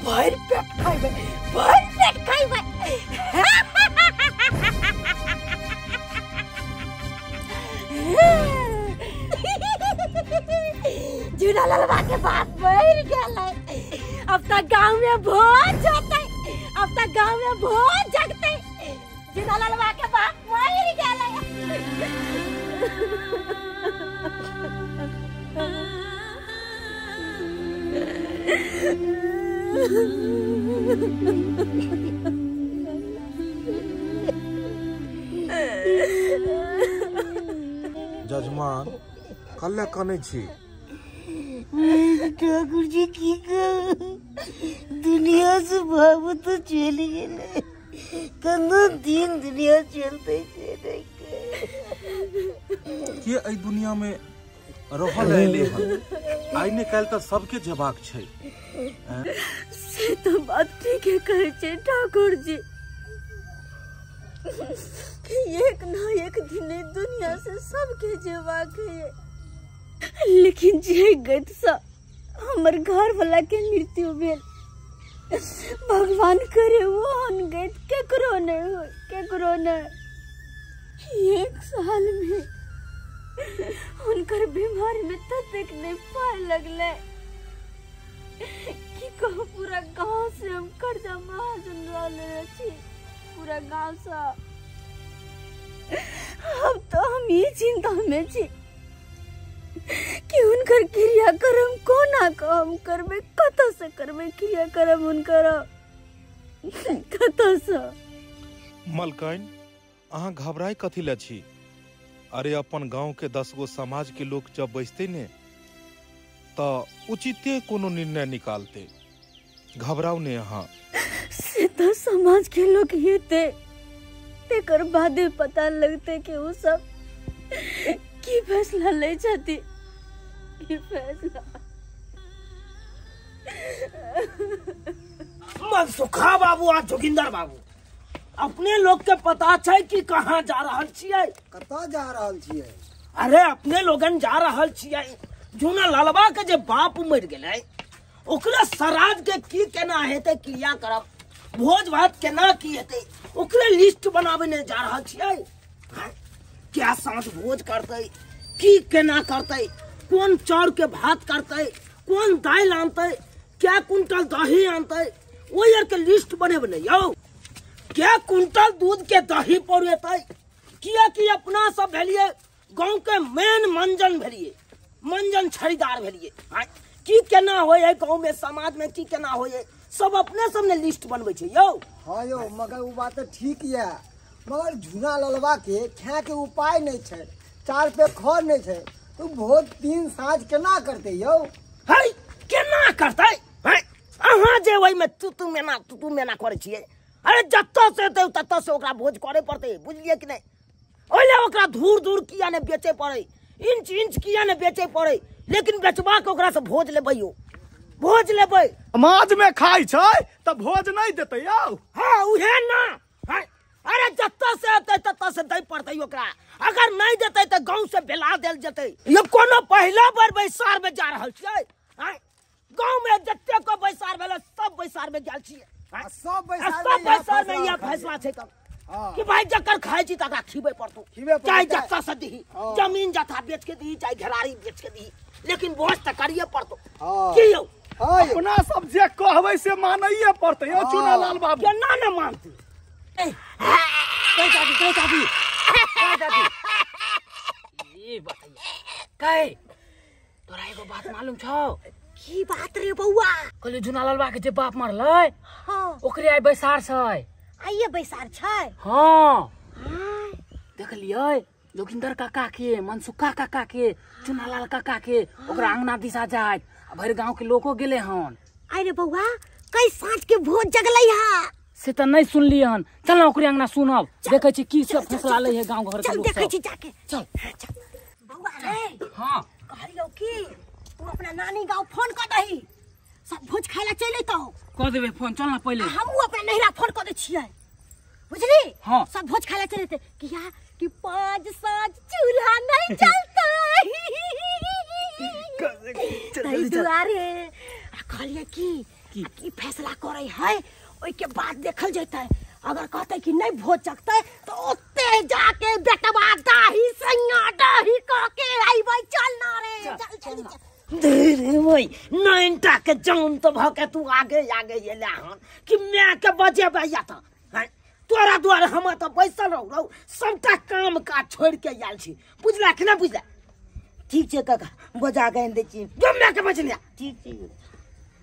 भरि पेट खैबै, भरि पेट खैबै। झूना ललवा के बाप मर गेलै, अब तक गांव में भोज होतै, अब तक गांव में भोज जगतै। झूना ललवा के बाप मर गेलै। जजमान कल्ले कनै छी? ठाकुर जी की कहू, दुनिया से बाबू तो चली गेलै, कनो दिन दुनिया चलते छै। के एहि दुनिया में रहल अयलै हन? आइ ने काल्हि तऽ सबके जेबाक छै। से तो बात ठीक है कहै छै ठाकुर जी, एक ना एक दिन दुनिया से सबके जेबाक है। लेकिन जे गत से हमर घर वाला के मृत्यु भेल, भगवान करे वो गत केकरो नहीं हो, केकरो नहीं। एक साल में उनकर बीमारी में ततेक नहीं पाए लगले कि कहू पूरा गांव से हम कर्जा महाजन रहले छी, पूरा गांव से। अब तो हम ये चिंता में छी कि उनकर क्रियाक्रम कोना कम करबे, कतऽ से करबे क्रियाक्रम उनकर, कतऽ से। मलकाइन अहाँ घबराय कथी ले छी? अरे अपन गांव के 10 गो समाज के लोग जब बैसते ने तो उचिते कोनो निर्णय निकालते। घबराओ ने अहाँ। से तो समाज के लोग हेते तेकर बादे पता लगते कि वो सब की फैसला ले छथि, की फैसला। मनसुखा बाबू आ जोगिंदर बाबू, अपने लोग के पता छै कि कहाँ जा रहल छियै, कतऽ जा रहल छियै? अरे अपने लोगन जा रहल छियै जूना ललवा के जे बाप मर गेलै ओकरा श्राद्ध के की केना हेतै, क्रियाक्रम भोज भात केना की हेतै, ओकरे लिस्ट बनाबे ने जा रहल छियै। क्या साँझ भोज करतै, की केना करतै, कोन चाउर के भात करतै, कोन दालि आनतै, क्या कुंटल दही आनतै, ओहि आर के लिस्ट बनेबे ने यौ। क्या कुंटल दूध के दही पौरेतै, किया कि अपना सब भेलिए गाँव के मेन मंजन भेलिए, मंजन छड़ीदार भेलिए। की केना होय है गाँव में, समाज में की केना होय है, सब अपने सब ने लिस्ट बनबै छै यौ। हाँ यौ, मगर वो बात ठीक ये, मगर झूना ललवा के खाए के उपाय नहीं छै, 4 पे खर नहीं छै, तो भोज 3 साँझ केना करते यौ? है केना करते? है अहाँ जे ओहि में तू तू मेना तू तू मेना करै छियै। अरे जतऽ से एतै ततऽ से ओकरा भोज करे पड़तै, बुझलियै कि नहि? ओहि लए ओकरा धूर धूर किया ने बेचे पड़ै, इंच इंच किया ने बेचे पड़ै, लेकिन बेचबा के ओकरा से भोज लेबै यौ, भोज लेबै। समाज में खाइ छै तऽ भोज नहीं देतै यौ। हाँ उहे ना। अरे जतऽ से एतै ततऽ से दै पड़तै ओकरा, अगर नहीं देतै तऽ गाँव से बेला देल जेतै। ये कोनो पहिला बेर बैसार में जा रहल छियै? गाँव में जतेक बैसार भेलै सब बैसार में गेल छियै, सब बैसार में इएह फैसला छै तब कि भाई जकर खाइ छी तकरा खिबै पड़तौ, चाहे जतऽ से दही, जमीन जथा बेच के दही, चाहे घेरारी बेच के दही, लेकिन भोज तऽ करिए पड़तौ। की यौ अपना सब जे कहबै से मानैए पड़तै यौ चुनालाल बाबू। केना ने मानतै? कहि दादी, कहि दादी, कहि दादी, ई बताइए कहि तोरा एगो बात मालूम छौ? की बात रे बौआ? कहलियो झुना ललवा के जे बाप मरलै, हाँ, ओकरे आइ बैसार छै। आइए बैसार छै? हाँ। देखलियै जोगिंदर काका के, मनसुखा काका के, चुनालाल काका के ओकरा अंगना दिशा जाइत, भरि गांव के लोको गेले हन। अरे बौआ कई साँझ के भोज जगलै हा? से तऽ नहीं सुनलियै हन, चल ना ओकरे अंगना सुनब, देखै छी की सब फैसला लै है गांव घर के चल लोग देखै सब। छी जाके। चल चल बौआ रे। हाँ कहलियौ की तू अपना नानी गांव फोन कर दही, सब भोज खाय ला चलि अयतौ। कऽ देबै फोन, चल ना पहिले। हमहूँ अपना नैहरा फोन कऽ दै छियै, बुझली? हाँ। सब भोज खाय ला चलि अयतै, किया कि 5 साँझ चूल्हा नहीं जलतै। ताहि दुआरे आ कहलियै की की फैसला करे है ओइ के बाद देखल जैतै। अगर कहते कि नहीं भोज चकते तो ओते जाके बेटवा दाही सैया दाही कह के आइबै। चल ना रे चल चल धीरे ओइ नैनटा के जान तो भ के तू आगे आगे एले हन कि मैं के बजेबै या त तोरा दुआरे हम त बैसल रहू रहू सबटा काम काज छोड़ के आयल छी। बुझला कि ना बुझला? ठीक छै काका बजा के आनि दै छी। जो मैं के बजलिया। ठीक छै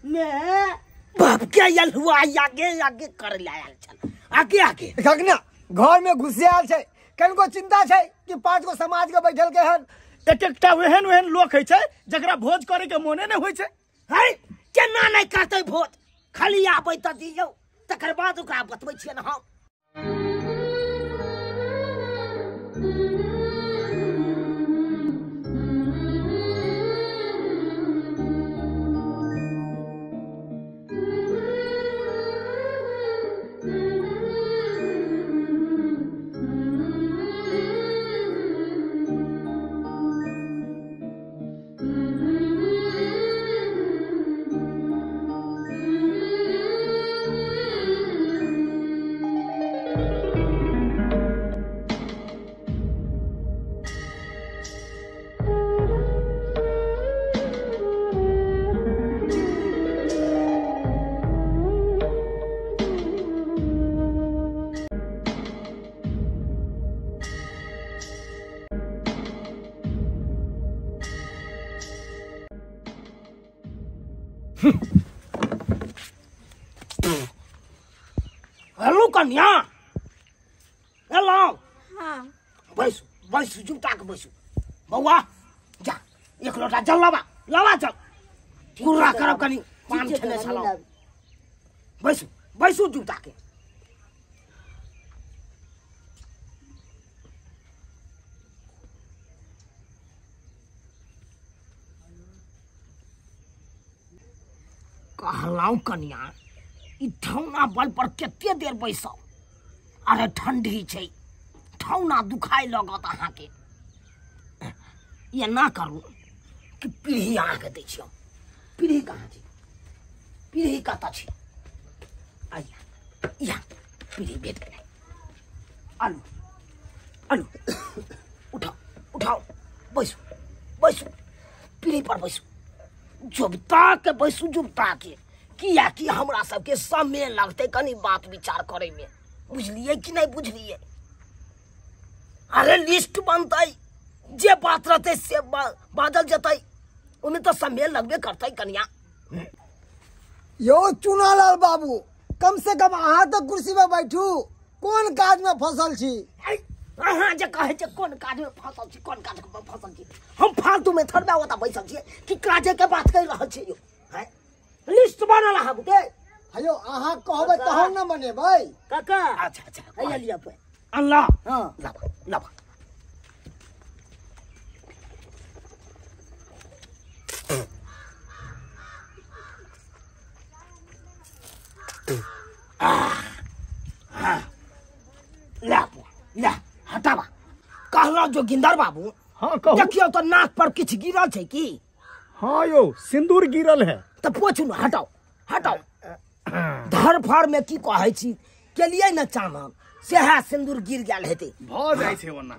मैं बाप के आयल हुआ आगे आगे कर ले आयल छल आगे आगे। गगना घर में घुसे आयल छै कनको चिंता छै कि 5 गो समाज के बैठल के हन। एक एकटा ओहन ओहन लोक होइ छै जकरा भोज करे के मोने नहि होइ छै। है केना नहि करतै भोज, खाली आबै त दियौ तकर बाद ओकरा बतबै छियै ने हम। हेलो कन्या, हेलो। हाँ बैसू बैसू जूता के बैसू। बौआ जा एक लोटा जल लावा लावा जल कुर्रा करब कनी पान खेने छलौ। बैसू बैसू जूता के। कहलहुँ कन्या ई ठौना बल पर कते देर बैसब? अरे ठंडी छै ठौना दुखाय लगत अहाँके। एना करू कि पीढ़ी अहाँके दै छी हम। पीढ़ी कहाँ छै? पीढ़ी कतऽ छै? आइया या पीढ़ी भेट गेलै। आलू आलू उठाओ उठाओ बैसू बैसू पीढ़ी पर बैसू जुबता के बैसू जुबता के। किया कि हमरा सबके समय लगतै कनी बात विचार करे में। बुझलिए कि नहीं बुझलिए? अरे लिस्ट बनतै जे बात रहतै से बाजल जेतै, ओहिमे तऽ समय लगबे करतै कनिया। यो चुनालाल बाबू कम से कम अहाँ तऽ कुर्सी पर बैठू, कोन काज में फसल छी? अहाँ जे कहै छै कोन काज में फसल छी कोन काज में फसल छी, हम फालतू में थोड़बे ओतऽ बैसल छियै कि काजे के बात कहि रहल छियै यौ? हैं लिस्ट बनल अहाँ बुते? हेयो अहाँ कहबै तहन न बनेबै। काका अच्छा अच्छा हैया लिअ पे अनला। हाँ लाबा लाबा। ला ला हटाबा। कहलहुँ जोगिंदर बाबू। हाँ कहू। देखियौ तऽ नाक पर किछु गिरल छै की? हाँ यौ सिंदूर गिरल है। तऽ पोछू ने, हटाओ हटाओ। धरफड़ में की कहै छी केलियै ने चानन सेहा सिंदूर गिर गेल हेतै। भऽ जाइ छै ओना।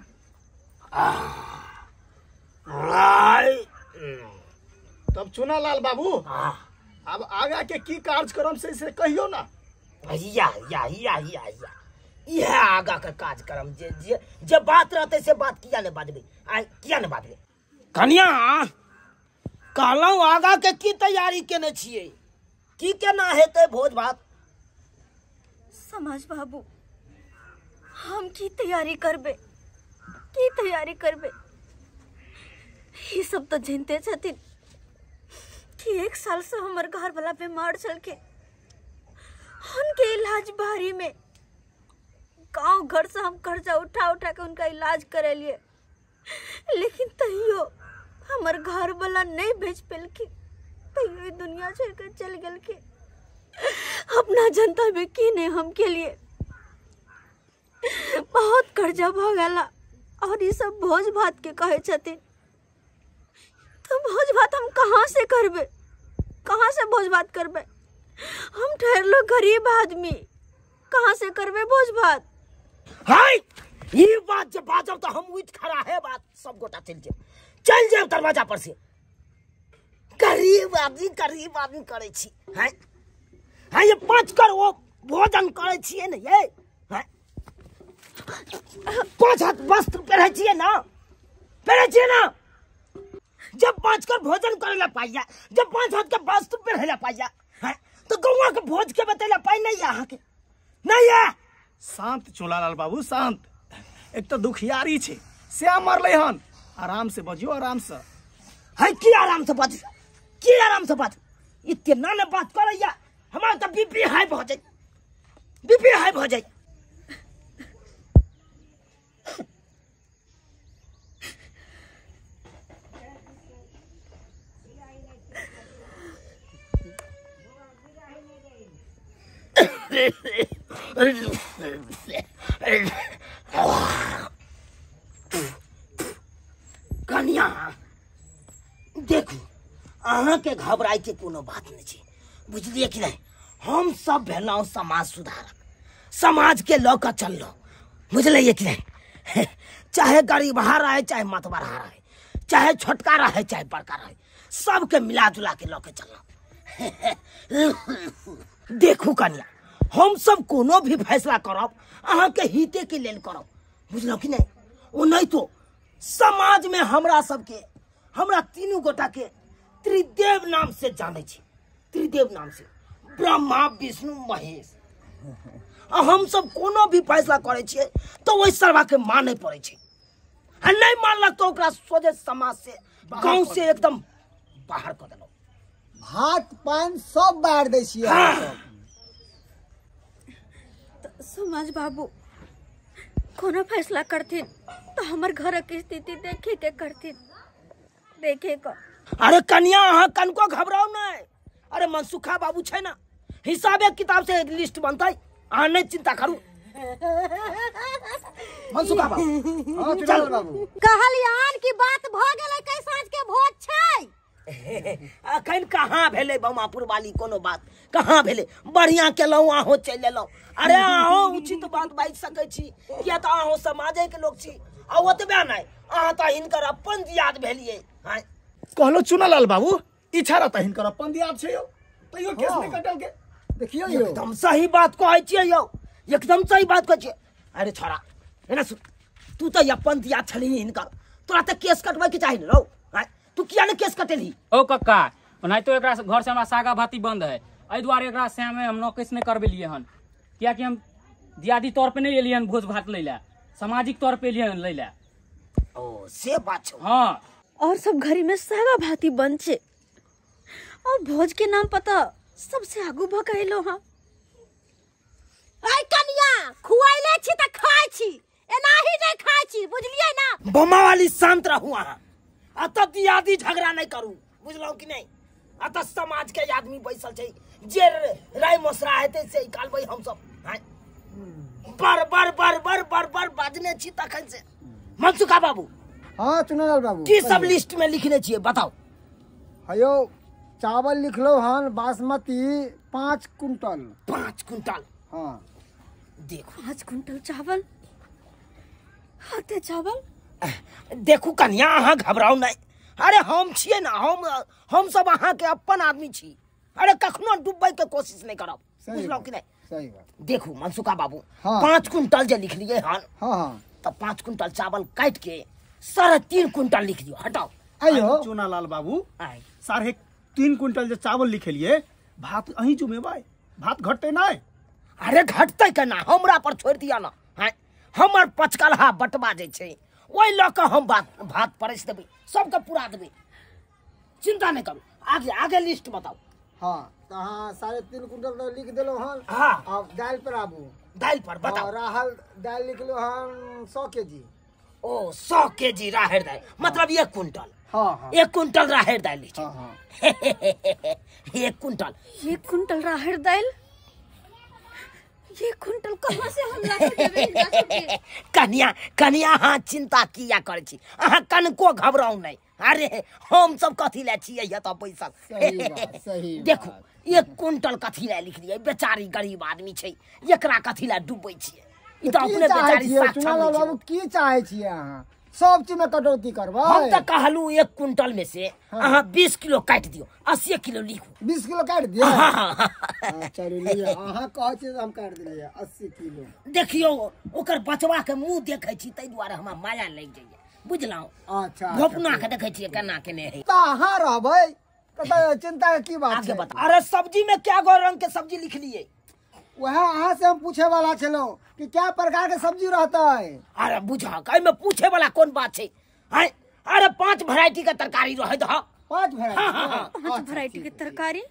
तब चुनालाल बाबू अब आगा के की कार्यक्रम से कहियो ना। या या या या या इएह आगा के कार्यक्रम जे जे जे बात रहतै से बात किया ने बाजबै? आइ किया ने बाजबै? कनिया कहलहुँ आगा के की तैयारी केने छियै? की केना हेतै भोज भात? समाज बाबू हम की तैयारी करबै की तैयारी करबै? ई सब तऽ जानते छथिन कि 1 साल से हमर घर वाला बीमार छलखिन, उनके इलाज भारी में गांव घर से हम कर्जा उठा उठा के उनका इलाज करेलिए, लेकिन तैयो हमर घर वाला नहीं भेज पेलखिन, तैयो दुनिया छोड़ कर चल गेलखिन। अपना जनता भी की नहीं हम के लिए बहुत कर्जा भ गेला और ये सब भोज भात के कहे छथिन, तो भोज भात हम कहाँ से करबे? कहाँ से भोज भात करबे? हम ठहरलो गरीब आदमी, कहाँ से करबे भोज भात? हाय, ये बात जब बाजब तो हम उठ खड़ा है बात सब गोटा चल जाए, चल जाए दरवाजा पर से। गरीब आदमी करे छी हैं, हाँ ये 5 करोड़ भोजन करे छिए ने ये, हैं 5 हाथ वस्त्र पहरे छिए ना, पहरे छिए ना। जब 5 करोड़ भोजन करे ला पाइया, जब 5 हाथ के वस्त्र पहरे ला पाइया, हैं तो गौवा के भोज के बतेला पाई नहीं यहाँ के नहीं है। शांत चुनालाल बाबू शांत, एक तो दुखियारी छे से मरले हन, आराम से बजियो आराम से। है की आराम से बाजू, की आराम से बाजू, इतना ने बात करैया हमारा तो बीपी हाई भऽ जाए, बीपी हाई भऽ जाए। कनिया देखू, अहाँ के घबराए के कोनो बात नहीं छै, बुझलिए कि नहीं? हम सब भेलहुँ समाज सुधारक, समाज के लऽ कऽ चललहुँ, बुझलिए कि नहीं? चाहे गरीबहा रहे चाहे मतबरहा रहे, चाहे छोटका रहे चाहे बड़का रहे, सबके मिला जुला के लऽ के चललहुँ। देखू कनिया, हम सब कोनो भी फैसला करब अहाँ के हिते के लेल करब, बुझलहुँ कि नहीं? ओ नहीं तो समाज में हमरा सबके, हमरा तीनू गोटा के त्रिदेव नाम से जानै छी, त्रिदेव नाम से, ब्रह्मा विष्णु महेश। आ हम सब कोनो भी फैसला करै छियै तो ओहि सरवा के मानै पड़ै छै, आ नहीं मानलक तो ओकरा सोझे समाज से गाँव से एकदम बाहर कऽ देलहुँ। भात पान सब बाहर दै छियै। हाँ। समाज बाबू कोनो फैसला करथिन तो हमर घरक स्थिति देखे के करथिन, देखे के। अरे कनिया अहाँ कनको घबराउ नहीं, अरे मनसुखा बाबू छै ना, हिसाबे किताब से एक लिस्ट बनतै, अहाँ नहीं चिंता करू। मनसुखा बाबू हाँ चल बाबू, कहलियन की बात भ गेलै, कै साँझ के भोज छै। अखन कहाँ भेलै बमापुर वाली कोनो बात, कहाँ भेलै? बढ़िया केलहुँ अहूँ चलि एलहुँ। अरे अहूँ उचित बात बाजि सकै छी, किया तऽ अहूँ समाजे के लोक छी, आ ओतबे नहि अहाँ तऽ हिनकर अपन दियाद भेलियै। हाँ कहलो चुनालाल बाबू, इच्छा रहता हिनकर अपन दियाद छै यौ, तैयो केस नहि कटल के। देखियौ यौ एकदम सही बात कहै छियै यौ, एकदम सही बात कहै छियै। अरे छोरा एना सुन, तू तऽ अपन दियाद छलही हिनकर, तोरा तऽ केस कटबै के चाही ने रौ, तू किया ने केस कटेलही? ओ कक्का, ओनाहितो एकरा घर से हमरा सागा भाती बंद है, एहि दुआरे एकरा श्यामे हम नौकेस नहि करबेलियै हन, कियाकि हम दियादी तौर पे नहीं एलियै हन भोज भात लै लए, सामाजिक तौर पे एलियै हन लै लए। ओ से बात छौ। हाँ, और सब घरी में सागा भाती बंद छे और भोज के नाम पता सबसे आगू भऽ के एलो। हाँ ऐ कनिया, खुआइले छी त खाइ छी, एनाही नहीं खाइ छी, बुझलियै ना? बमा वाली शांत रहू अहाँ, अतः दियादी झगड़ा नहीं करू, बुझलहुँ कि नहीं? अतः समाज के आदमी बैसल छै, जे राय मसरा हेतै से निकालबै हम सब। बर बर बर बर बर बर बाजने छी तखन से। मनसुखा बाबू हाँ चुनालाल बाबू, की सब लिस्ट में लिखने छियै बताउ? हयो चावल लिखलो हन बासमती 5 कुंटल। 5 कुंटल? हाँ देखू 5 कुंटल चावल, हाथे चावल। देखू कन्या अहाँ घबराउ नहीं, अरे हम छियै ना, हम सब अहाँ के अपन आदमी छी, अरे कखनो डूबे के कोशिश नहीं करब, बुझलहुँ कि नहीं? सही बात। देखू मनसुखा बाबू, हाँ। 5 कुंटल जे लिखलिए हन, हाँ हाँ, तो 5 कुंटल चावल काट के 3.5 कुंटल लिख दियो, हटाओ। आइयो चुनालाल बाबू, 3.5 कुंटल जे चावल लिखेलिए, भात अहीं जुमेबै, भात घटते नहीं? अरे घटते केना, हमरा पर छोड़ दिया ना, हैं हमर पचकलहा बटवा जे छै ओहि लऽ कऽ हम भात परसि देबै, सबके पूरा देबै, चिंता नहीं करू। आगे आगे लिस्ट बताउ। हाँ तो हाँ 3.5 कुंटल तो लिख देलो हन। हाँ अब दाल पर आबू, दाल पर बताओ। राहल दाल लिखलो हन 100 केजी। ओ 100 केजी राहड़ दाल, मतलब 1 कुंटल। हाँ हाँ 1 कुंटल राहड़ दाल लिख। हाँ हाँ 1 कुंटल, 1 कुंटल राहड़ दाल, ये क्विंटल कहाँ से हम ला के देबै हिनका सबके? कनिया कनिया अहाँ चिंता किया करै छी, अहाँ कनको घबराउ नहि। अरे हम सब कथी ले छियै एतऽ बैसल? सही बात, सही। देखू 1 क्विंटल कथी ले लिखलियै, बेचारी गरीब आदमी छै, एकरा कथी ले डूबै छियै? ई तऽ अपने बेचारी साक्षर नहि छै। बाबू की चाहै छियै अहाँ? सब चीज में कटौती करबै? हम तऽ कहलहुँ 1 क्विंटल में से अहाँ 20 किलो काटि दियौ, 80 किलो लिखू। 20 किलो काटि दियौ? चलू लिअ, अहाँ कहै छियै तऽ हम काटि देलियै 80 किलो। देखियौ ओकर बचवा के मुँह देखै छी ताहि दुआरे हमरा माया लागि जाइए, बुझलहुँ? अच्छा, घोपना के देखै छियै केना केने है। तऽ अहाँ रहबै तऽ चिंता के की बात आगे बता। अरे सब्जी में क्या गो रंग के सब्जी लिखलियै? वएह अहाँ से हम पूछे वाला छलहुँ कि क्या प्रकार के सब्जी रहतै। अरे बुझक, एहिमे पूछे वाला कोन बात छै? अरे 5 वेराइटी के तरकारी रहै दह। 5 वेराइटी? 5 वेराइटी के तरकारी?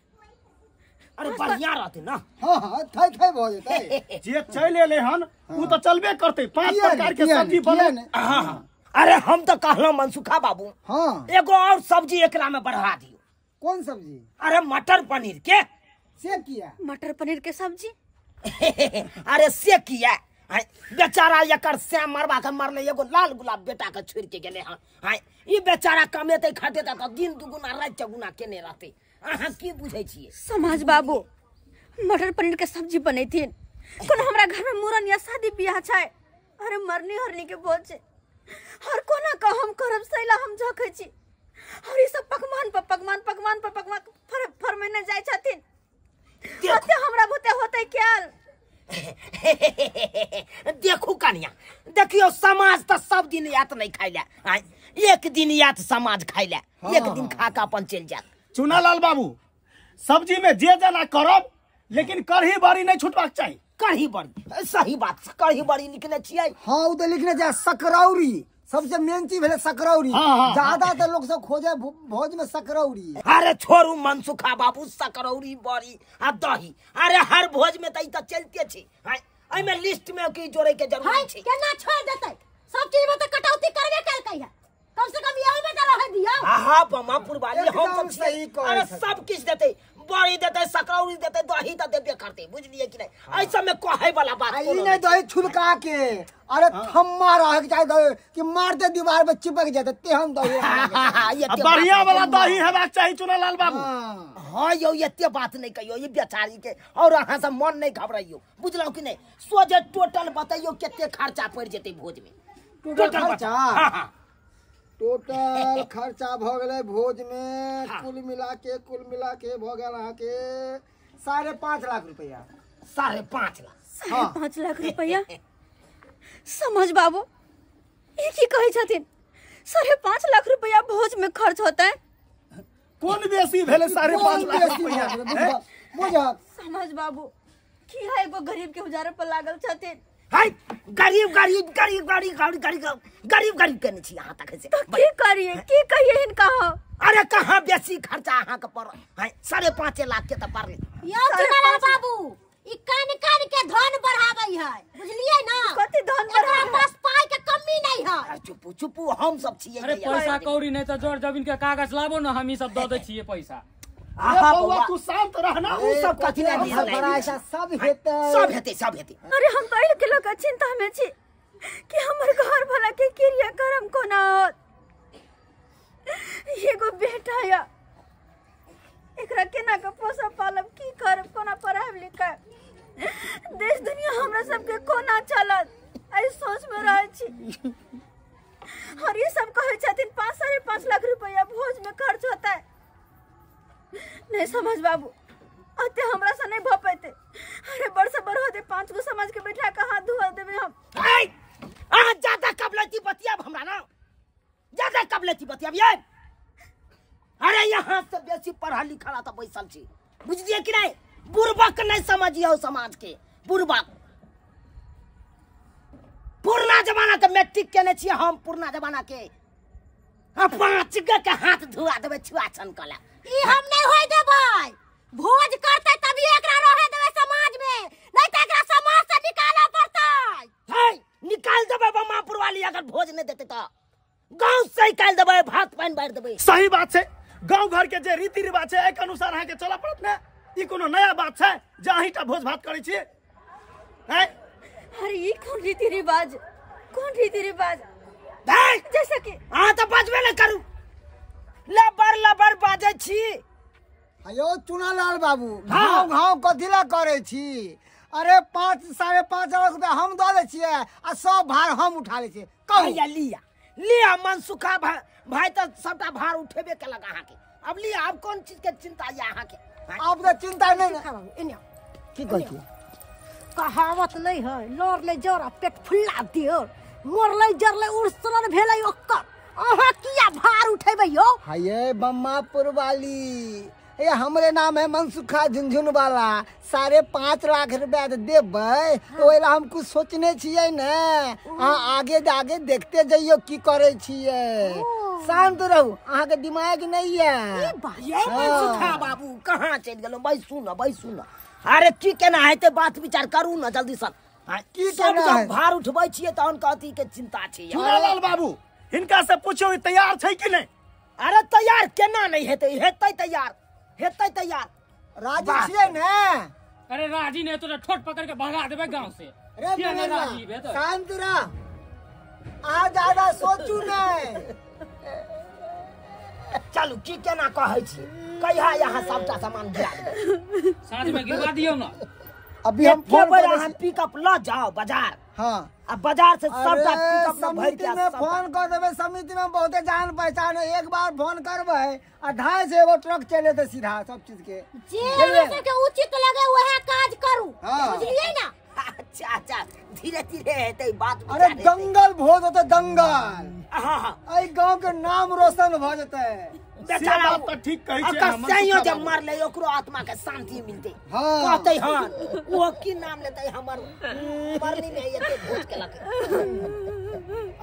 अरे बढ़िया रहतै ना। हाँ हाँ, थै थै भऽ जेतै। जे चलि एलै हन ओ तऽ चलबे करतै, 5 प्रकार के सब्जी बने। अरे हम तऽ कहलहुँ मनसुखा बाबू, हाँ एगो और सब्जी एकरा में बढ़ा दियौ। कौन सब्जी? अरे मटर पनीर के। से किया? मटर पनीर के सब्जी? अरे से किया? बेचारा एकर श्याम मरबा के मरले, एगो लाल गुलाब बेटा के छोड़ के गेले हन। ई बेचारा कमेतै खटेतै तऽ दिन दुगुना राति चौगुना केने रहतै। अहाँ की बुझै छियै? समाज बाबू मटर पनीर के सब्जी बनेथिन, कोनो हमरा घर में मूड़न या शादी बियाह छै, अरे मरनी हरनी के भोज छै, और कोना कह हम करब सैला हम झखै छी, और ई सब पकवान पर पकवान पकवान पर पकवान फरमेने जाइ छथिन, ओते हमरा बुते होतै क्याल? देखू कनिया, देखियो समाज तऽ सब दिन यात नहीं खाइ ले, एक दिन यात समाज खाइ ले, एक दिन खा के अपन चलि जायत। चुनालाल बाबू सब्जी में जे जना करब, लेकिन कढ़ी बड़ी नहीं छुटबाक चाही। कढ़ी बड़ी, सही बात, कढ़ी बड़ी लिखने छियै। हाँ ओ तऽ लिखने छै सकरौरी, सबसे मेन चीज भेलै सकरौरी। ज्यादा तऽ लोग सब खोजे भोज में सकरौरी। अरे छोड़ू मनसुखा बाबू, सकरौरी बड़ी आ दही, अरे हर भोज में तऽ ई तऽ चलते छै। एहिमे लिस्ट में की जोड़े के जरूरी छै? केना छोड़ देतै? सब चीज में तऽ कटौती करबे केलकै है, कम से कम इहो में तऽ रहै दियौ। आहा बमापुर वाली, हम सब सही कहै, अरे सब किछ देतै, बड़ी देतै, सकरौरी देतै, दही तऽ देबे करतै, बुझलियै कि नहि? एहि सब में कहै वाला बात ई नहि, दही छुलका के अरे थम्मा रहै के चाही दही कि मारते दीवार पर चिपक जेतै तेहन दही। बढ़िया वाला दही हेबाक चाही चुनालाल बाबू। हाँ यौ, एते बात नहि कहियौ ई बेचारी के, और अहाँ सब मन नहि घबराइयौ, बुझलहुँ कि नहि? सोझे टोटल बतैयौ कते खर्चा पड़ि जेतै भोज में। टोटल खर्चा? टोटल खर्चा भऽ गेलै भोज में कुल मिला के भऽ गेल अहाँके 5.5 लाख रुपया। 5.5 लाख? 5.5 लाख रुपया? समझ बाबू ई की कहै छथिन? 5.5 लाख रुपया भोज में खर्च होतै? कोन बेसी भेलै 5.5 लाख रुपया? बुझक समझ बाबू की है, एगो गरीब के उजारे पर लागल छथिन। हाय गरीब गरीब गरीब गरीब गरीब गरीब गरीब गरीब केने छी अहाँ तखन से। की करिए, की कहिए हिनका? अरे कहाँ बेसी खर्चा अहाँ के पड़ल? 5.5 लाख के तऽ पड़लै। यौ चुनालाल बाबू ई कान कान के धन बढ़ाबै है, बुझलियै ना? कथि धन बढ़ाबै? एकरा पास पाई के कमी नहीं है। चुपू चुपू, हम सब छियै। अरे पैसा कौड़ी नहीं तऽ जर जमीन के कागज लाबो ना, हम ई सब दऽ दै छियै पैसा। अरे बौआ तू शांत रहना, उ सब कथि ले सब हेतै, सब हेतै, सब हेतै। अरे हम तऽ एहि के लऽ कऽ चिंता में छी कि हमर घर वाला के क्रियाक्रम कोना होत। एगो बेटा या, एकरा केना के पोसब पालब, की करब, कोना पढ़ायब लिखायब, देश दुनिया हमरा सबके कोना चलत, एहि सोच में रहै छी। और ई सब कहै छथिन 5.5 लाख रुपया भोज में खर्च होतै। नहीं समझ बाबू, अते हमरा से नहीं भ पेते। अरे बड़ से बड़ होते 5 गो समाज के बैठा के हाथ धोआ देबे हम। अहाँ ज्यादा कबलती बतियाब हमरा ना, ज्यादा कबलती बतियाब ये। अरे यहाँ से बेसी पढ़ल लिखल तऽ बैसल छी, बुझलियै कि नहीं? बुड़बक नहीं समझियौ समाज के, बुड़बक। पुरना जमाना के मैट्रिक केने छियै हम, पुरना जमाना के। 5 गो के हाथ धुआ देबै छुआ छन कला। ई हम नहीं होय देबै, भोज करतै तभी एकरा रहे देबै समाज में, नहीं तऽ एकरा समाज से निकालऽ पड़तै। है निकाल देबै बमापुर वाली, अगर भोज नहीं देतै तऽ गांव से निकाल देबै, भात पानि बारि देबै। सही बात छै, गांव घर के जे रीति रिवाज छै एहि अनुसार अहाँके चलऽ पड़त ने। ई कोनो नया बात छै जे अहींटा भोज भात करै छियै? हैं? अरे ये कौन रीति रिवाज, कौन रीति रिवाज जैसा कि अहाँ तऽ बजबे नहि करू, लबर लबर बाजै छी। अयो चुनालाल बाबू, घाव घाव कथी ला करै छी? अरे 5 साढ़े 5 लाख रुपया हम दऽ दै छियै आ सब भार हम उठा लै छियै। कहू लिया लिया मनसुखा भाई तऽ सबटा भार उठेबे केलक अहाँके। अब लिया, अब कोन चीज के चिंता यऽ अहाँके? अब तऽ चिंता नहि। की कहै छी? कहावत नहीं है, लड़ले जर आ पेट फुल्ला दियो, मरले जरले उड़सन भेलै ओकर। अहाँ किया भार उठेबै यौ? हाये बम्मापुर वाली, ये हमरे नाम है मनसुखा झुनझुन वाला। 5.5 लाख रुपया देबै तो ओहि ला हम कुछ सोचने छियै ने। अहाँ आगे आगे देखते जइयो की करै छियै। शांत रहू, अहाँके दिमाग नहीं है। यौ मनसुखा बाबू कहाँ चलि गेलहुँ? बैसू न, बैसू न। अरे की केना हेतै बात विचार करू न जल्दी सँ। की सब जब भार उठबै छियै तहन कथी के चिंता छै? चुनालाल बाबू हिनका से पूछो तैयार छै कि नहि? अरे तैयार केना नहि हेतै, हेतै तैयार, हेतै तैयार। राजी छियै ने? अरे राजी नहीं तो ठोट पकड़ के भगा देबै गांव से। अरे शांत रह, अहाँ ज्यादा सोचू नहीं। चलू की केना कहै छी, कहिया यहाँ सबटा सामान गिरा देबै? साँझ में गिरवा दियौ ना। अभी हम फोन कर, अहाँ पिकअप ल जाओ बाजार। हाँ, अब बाजार से सबटा पिकअप में भर के में फोन कर देबै। समिति में बहुते जान पहचान है, एक बार फोन करबै आ 250 एगो ट्रक चले ते सीधा सब चीज के। जे अहाँ सबके उचित लगे वएह काज करू, बुझलियै ना? अच्छा अच्छा, धीरे धीरे हेतै बात। अरे दंगल भोज होते, दंगल। हाँ हाँ, एहि गांव के नाम रोशन भ जेतै। बेचारा बात तऽ ठीक कहै छै। ओकर सैयो जे मरलै ओकरो आत्मा के शांति मिलतै। हाँ। कहतै हन ओ की नाम लेतै हमर मरनी में एते भोज केलक।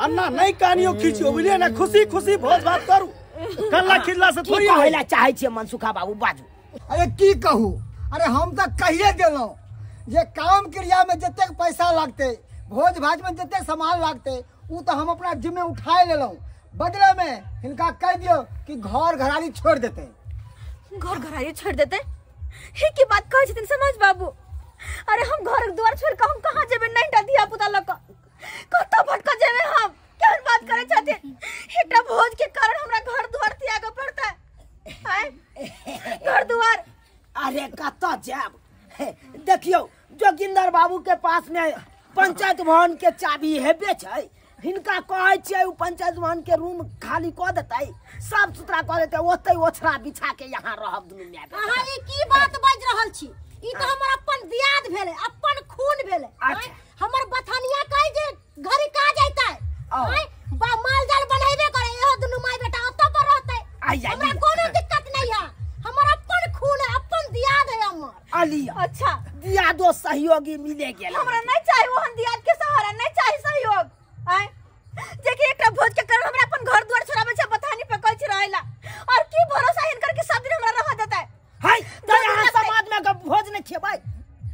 अन्ना नहीं कानियो खींचियो, बुझलियै ना? खुशी खुशी भोज भात करू, कल्ला खिल्ला से की थोड़ी कहै ला चाहै छियै मनसुखा बाबू, बाजू। अरे की कहू, अरे हम तऽ कहिए देलहुँ जे काम क्रिया में जतेक पैसा लगतै, भोज भात में जतेक सामान लगतै, उ तऽ हम अपना जिम्मे उठाए लेलहुँ। बदले में हिनका कह दियो कि घर घरारी छोड़ देते। घर घरारी छोड़ देते? हे की बात कहै छथिन समाज बाबू? अरे हम घर द्वार छोड़ के हम कहाँ जेबै? नहीं टा धिया पुता लऽ कऽ कतऽ भटकऽ जेबै हम? केहन बात करै छथिन? एकटा भोज के कारण हमरा घर द्वार त्यागऽ पड़तै? आँय, घर द्वार। अरे कतऽ जायब? देखियौ जोगिंदर बाबू के पास में पंचायत भवन के चाबी हेबे छै, हिनका कहै छियै उ पंचायत भवन के रूम खाली कऽ देतै, साफ सुथरा कऽ देतै, ओतै ओछरा बिछा के यहाँ रहब दुनू my बेटा। अहाँ ई की बात बाजि रहल छी? ई तऽ हमर अपन दियाद भेलै, अपन खून भेलै। अच्छा। हमर बथनिया कहै जे घरी काज अयतै, माल जाल बनेबे करे, इहो दुनू माय बेटा ओतऽ पर रहतै। हमरा कोनो दिक्कत नहीं है, हमर अपन खून है, अपन दियाद है हमर। अलिया अच्छा, दियादो सहयोगी मिले गेल। हमरा नहीं चाही ओहन दियाद के सहारा, नहीं चाही सहयोग। आय जे कि एकटा भोज के कारण हमरा अपन घर द्वार छोड़ाबै छै, बथानी पे कहै छै रहैला, और की भरोसा हिनकर के सब दिन हमरा रह देतै? हाय, तऽ यहाँ समाज में के भोज नहीं खेबै?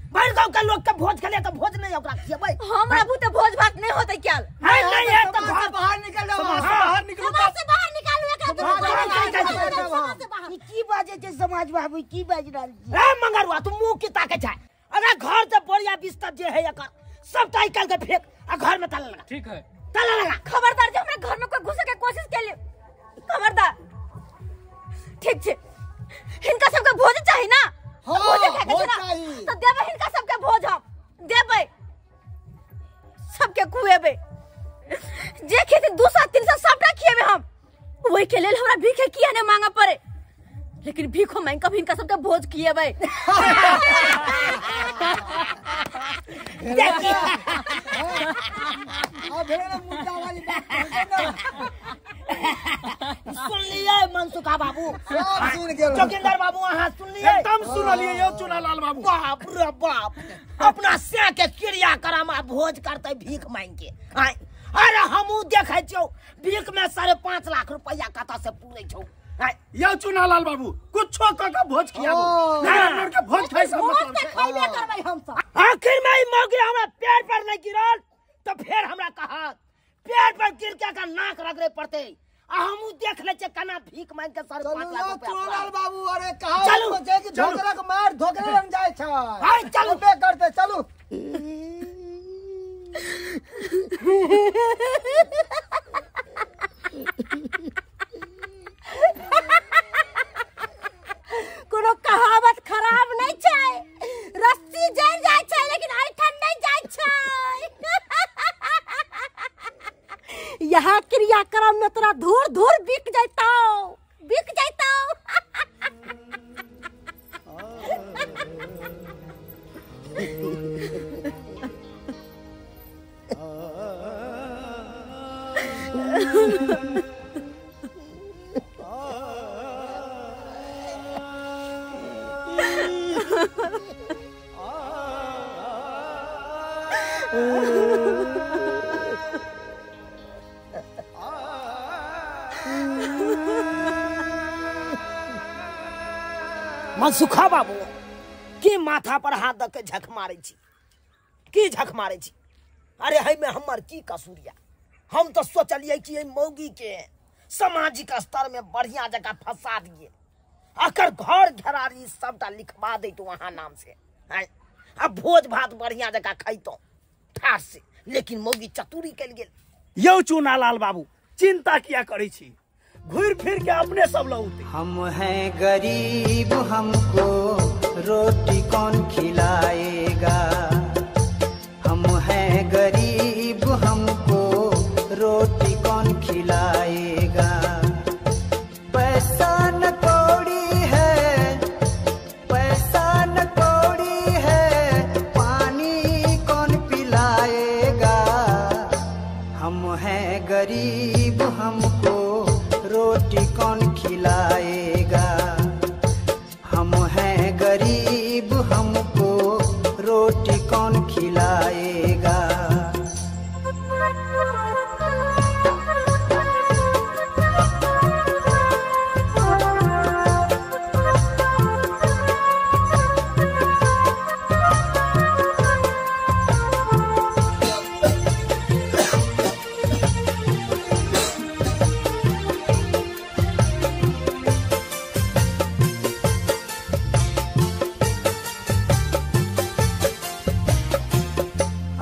भरि गांव के लोग के भोज खेले तऽ भोज नहीं ओकरा खेबै? हमरा बुते भोज भात नहीं होतै क्याल। हाय, नहीं है तऽ घर बाहर निकल जाओ, बाहर निकलू, समाज से बाहर निकालू एकरा दुनू समाज से बाहर। की बाजै छै समाज बाबू, की बाजि रहल छी? ए मंगरुआ, तू मुंह की ताकै छै? अगर घर से बोरिया बिस्तर जे है एकर सबटा निकाल के फेंक आ घर में ताला लगा। ठीक है, ताला लगा। खबरदार जे हमरा घर में कोई घुसे के कोशिश केले, खबरदार। ठीक छै, हिनका सबके भोज चाही ना? हाँ, भोज खाय के भोज छै ना? चाही। तऽ देबै हिनका सबके भोज, हम देबै, सबके खुएबै, जे खेती 200 300 सबटा खिएबै हम। ओहि के लेल हमरा भीखे किया ने मांगऽ पड़े, लेकिन भीखो मांगि कऽ हिनका सबके भोज खिएबै। अब भेलै ने मुद्दा वाली बात, कहबै ने। सुनलियै मनसुखा बाबू? सब सुन गेलहुँ। जोगिंदर बाबू अहाँ सुनलियै? एकदम सुनलियै यौ चुनालाल बाबू। बाप रे बाप, अपना सै के क्रिया करम आ भोज करतै भीख मांगि के। आँय, अरे हमहूँ देखै छियौ भीख में 5.5 लाख रुपया कतऽ से पूरै छौ। आँय यौ चुनालाल बाबू, कुछो कऽ के भोज खियाबू, नहीं के भोज खाइ से भोज मतलब तऽ छै। खैबे करबै हमसब। आखिर में ई मौगी हमरा पैर पर नहीं गिरल तो फिर हमरा कहत पैर पर गिर के का नाक रगड़े पड़ते। आ हमहूँ देख ले छियै केना भीख मांगि के 5.5 लाख चलू रुपया चुनालाल पूरा। बाबू, अरे चलू, कहावत छै कि चलू। धोकरक मार धोकरे लग जाइ छै। हाय, चलू। करतै, चलू। कोनो कहावत खराब नहीं छै, रस्सी जल जाय छै लेकिन ऐठन नहीं जाय छै। यहाँ क्रियाक्रम में तोरा धूर धूर बिक जैतौ, बिक जैतौ। मनसुखा बाबू की माथा पर हाथ दऽ के झक मारै छी, की झक मारै छी? अरे है में हमर की कसूर या? हम तो सोचलिए कि मौगी के सामाजिक स्तर में बढ़िया जगह फंसा दिए, अकर घर घेरारी सबटा लिखवा दैतौ अहाँ नाम से, आ भोज भात बढ़िया जगह खैतौ ठार से, लेकिन मौगी चतुरी कल गेल। यौ चूनालाल बाबू चिंता किया करै छी, घूर फिर के अपने सब लौटे। हम हैं गरीब हमको रोटी कौन खिलाएगा, हम हैं गरीब हमको रोटी कौन खिलाएगा, पैसा न कौड़ी है, पैसा न कौड़ी है, पानी कौन पिलाएगा, हम हैं गरीब हमको रोटी कौन खिलाएगा, हम हैं गरीब हमको रोटी कौन खिलाएगा।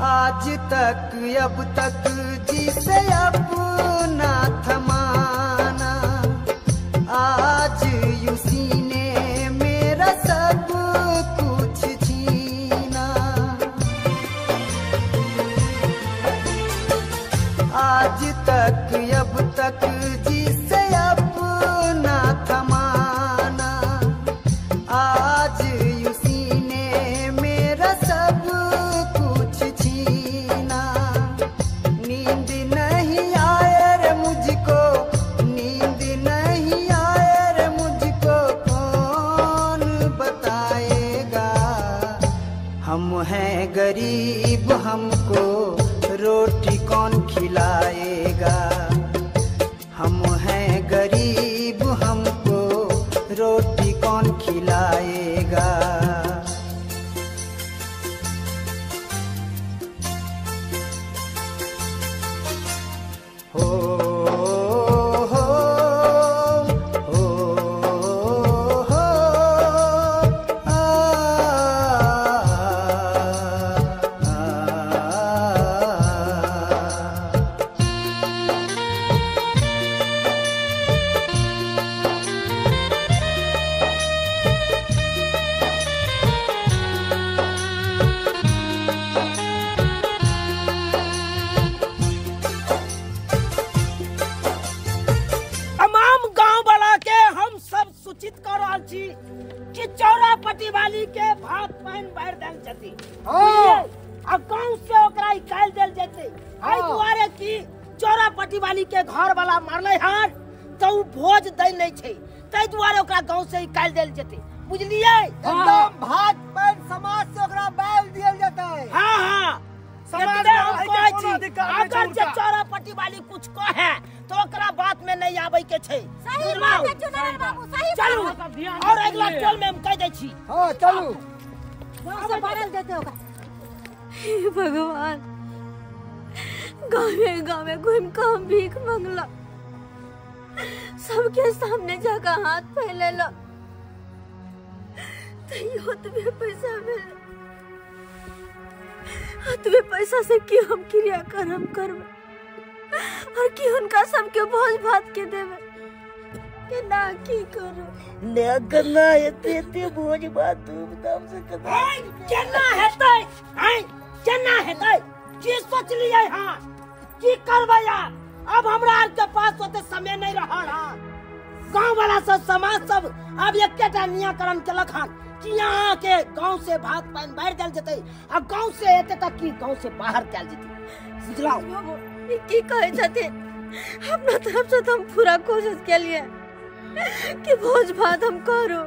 आज तक अब तक जिसे अपना थमाना, आज उसी ने मेरा सब कुछ छीना, आज तक अब तक जिसे अपना थमाना, आज उसी ने मेरा सब कुछ छीना, नींद नहीं आए रे मुझको, नींद नहीं आए रे मुझको कौन बताएगा, हम हैं गरीब हमको रोटी कौन खिलाएगा, हम हैं गरीब हमको रोटी कौन खिलाएगा। हो हो हो हो आ, आ, तमाम गांव वाला के हम सब सूचित कर रहल छी कि चौरापट्टी वाली के भात पानि भरि देल जेतै, आ गांव से ओकरा निकालि देल जेतै। एहि दुआरे कि चौरापट्टी वाली के घर वाला मरलै हन तऽ उ भोज दै नहि छै, ताहि दुआरे ओकरा गांव से निकालि देल जेतै, बुझलियै? एकदम भात पानि समाज से ओकरा बैल दियल जेतै। हाँ हाँ, समाज एतबे में हम रहै के कहै कोनो छी, अधिकार नहि छै अगर जे हुनका। चौरापट्टी वाली कुछ कहे तो ओकरा बात में नहीं आबै के छै। सही बात है चुनार बाबू, सही चलू बात है। और अगला टोल में हम कह दै छी। हाँ चलू, गाँव से बाहर देते होगा। हे भगवान, गाँवे गाँवे घूम के हम भीख मंगला, सबके सामने जाकर हाथ फैलेला, तैयो ओतबे पैसा मिले। अतबे पैसा से की हम क्रियाक्रम करबै और की हुनका सबके भोज भात के देबै? केना की करू? ने केना एते एते भोज भात धूमधाम से केना केना हेतै? आइ केना हेतै? की सोचलियै हां? की करबै यार? अब हमरा आर के पास ओते समय नहीं रहल हां। गांव वाला सब समाज सब अब एकेटा नियाकरण केलक हन कि यहाँ के गांव से भात पानि बाढ़ि देल जेतै आ गांव से एते तक कि गांव से बाहर कयल जेतै। बुझलौ की कहै छथिन? अपना तरफ से तो हम पूरा कोशिश केलिए कि भोज भात हम करू,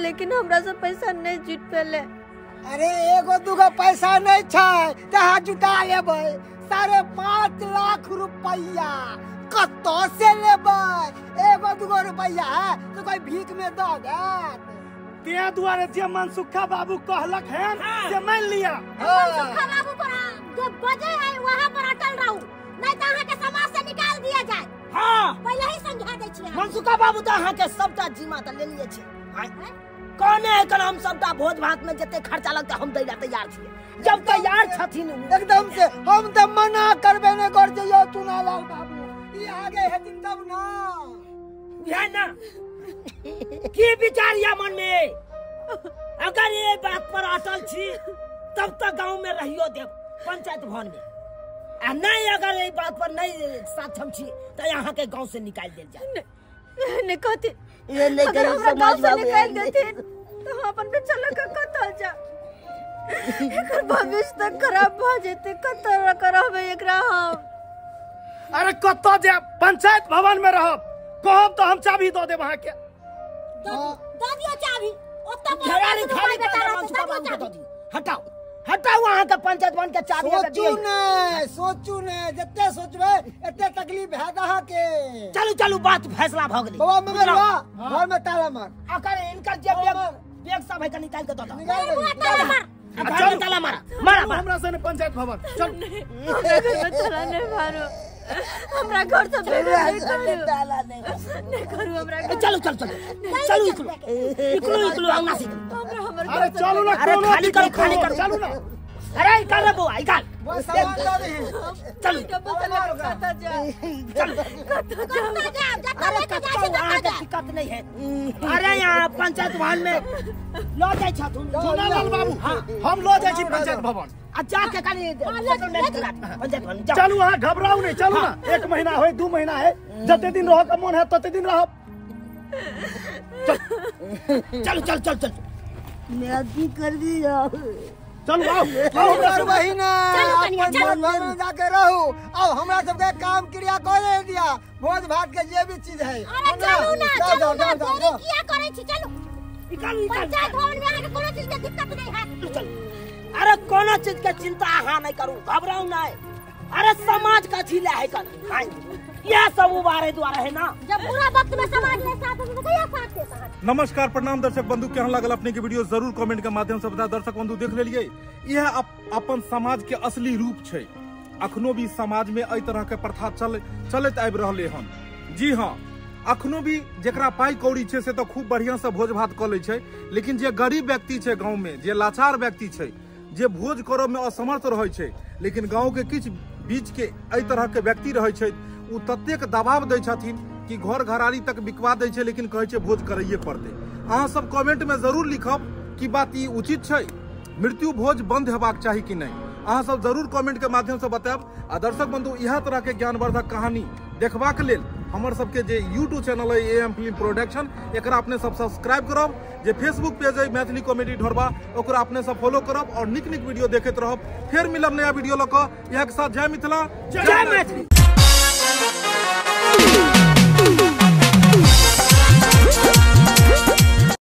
लेकिन हमरा से पैसा नहीं जुट पेले। अरे एगो दूगो पैसा नहीं छै तहाँ जुटा लेबै। 5.5 लाख रुपया कतऽ से लेबै? एगो दूगो रुपया है तो कोई भीख में दऽ देत। ते दुआरे जे मनसुखा बाबू कहलक है से मान लिया। मनसुखा बाबू पर जो बजे है वहां पर अटल रहू, नहीं तो अहाँ के समाज से निकाल दिया जाए। हां पहले ही समझा दै छी। मनसुखा बाबू तो अहाँ के सबटा जिम्मा त लेलिए छै। कहने है कल हम सबटा भोज भात में जते खर्चा लगतै हम दै ला तैयार छियै। जब तैयार छथिन एकदम से हम त मना करबे नै कर जइयो चुनालाल बाबू, ई आगे हेथिन तब ना। बुझा ना की विचार या मन में? अगर ये बात पर अटल छी तब तक गांव में रहियो देव पंचायत भवन में, आ नहीं अगर ये बात पर नहीं सक्षम छी तो यहाँ के गांव से निकाल देल जाए। नहीं कहते ये नहीं अगर करू हमरा गांव समाज से बाबू निकाल देथिन तो हम अपन बच्चा लग के कतऽ जा? एकर भविष्य तक खराब भ जेतै। कतऽ करबै एकरा हम? अरे कतऽ जायब? पंचायत भवन में रहब। कहब तो हम चाबी दऽ देब अहाँके। दऽ दियौ चाबी। ओतऽ पर घेरारी खाली बेटा कर रहतै, मनसुखा दऽ बाबू दियौ के दऽ चाबी। दियौ। हटाओ हटाओ अहाँ के पंचायत भवन के चाबी अगर सोचू दियौ। ने सोचू ने, जते सोचबै एते तकलीफ हैत अहाँके। चलू चलू बात फैसला भऽ गेलै। बाबा मगरवा घर में ताला मार। अगर इनकर जे बैग बैग सब है निकाल के दऽ दऽ। निकाल दे। बुआ ताला मार। घर में ताला मारा मारा मारा। हमरा से पंचायत भवन चल। हमरा घर में ताला नहीं मारो, हमरा घर से बेघर नहीं करू, ताला नहीं नहीं करू हमरा घर। चलू चलू चलू चलू इकलू इकलू इकलू अंगना से इकलू। हमरा हमर अरे घर से चलू ना, अरे कोनो खाली करो दिक्कत खाली नहीं। करो चलू ना। अरे निकाल रे बउआ निकाल। वो सामान दऽ दही। चलू कतऽ जा? चलू। कतऽ जा? कतऽ जायब? जतऽ अरे लेके जाइ कतौ छै ततऽ अहाँके जायब। दिक्कत नहीं है। अरे यहाँ पंचायत भवन में लऽ जाइ छथुन चुनालाल बाबू हम लऽ जाइ छी पंचायत भवन। आ जाके कनि सेटलमेंट करा दियौ पंचायत भवन जाउ। चलू अहाँ घबराउ नहीं, चलू ना। 1 महीना है 2 महीना है, जते दिन रह के मन है तते दिन रहब। चलू चल चल चल। मैं की कर दिया? चलू आओ आओ हमरा और बहिना चलू कनिया, अपन चलू। घर में जाके रहू। अब हमरा सबके काम क्रिया करे दिया, भोज भात के जे भी चीज है। अरे चलू ना जाओ, चलू जाओ, ना, जाओ, जाओ, देरी जाओ। किया करै छी? चलू निकालू निकालू पंचायत भवन में अहाँके कोनो चीज के दिक्कत नहीं हैत। चलू। अरे कोनो चीज के चिंता अहाँ नहीं करू, घबराउ नहीं। अरे समाज कथी ले है कर यह सब उबारे द्वारा है ना। जब बुरा वक्त में समाज ने साथ देता तो कहिया साथ देता है। नमस्कार प्रणाम दर्शक बंधु, केहन लागल अपने के वीडियो जरूर कमेंट के माध्यम से बता। दर्शक बंधु देख लेलिए यह अपन समाज के असली रूप छै। अखनो भी समाज में एहि तरह के प्रथा चलैत आबि रहले हन। जी हाँ, अखनो भी जेकरा पाई कौड़ी छै से तो खूब बढ़िया से भोज भात कऽ लै छै, लेकिन जे गरीब व्यक्ति छै गाँव में, जे लाचार व्यक्ति छै, जे भोज करऽ में असमर्थ रहै छै, लेकिन गाँव के किछु बीच के एहि तरह के व्यक्ति रहै छै, ओ ततेक दबाव दै छथिन कि घर घरारी तक बिकवा दै छै, लेकिन कहै छै भोज करैए पड़तै। अहाँ सब कमेंट में जरूर लिखब कि बात ई उचित छै, मृत्यु भोज बंद हेबाक चाही कि नहीं। अहाँ सब जरूर कमेंट के माध्यम से बतायब। आ दर्शक बंधु, इएह तरह के ज्ञानवर्धक कहानी देखबाक लेल हमर सबके जे यूट्यूब चैनल है AM film production, एकरा अपने सब सब्सक्राइब करब। जे फेसबुक पेज है मैथिली कॉमेडी ढोरबा, ओकरा अपने सब फॉलो करब और निक निक वीडियो देखैत रहब। फेर मिलब नया वीडियो लऽ कऽ। इएह के साथ जय मिथिला, जय मैथिली।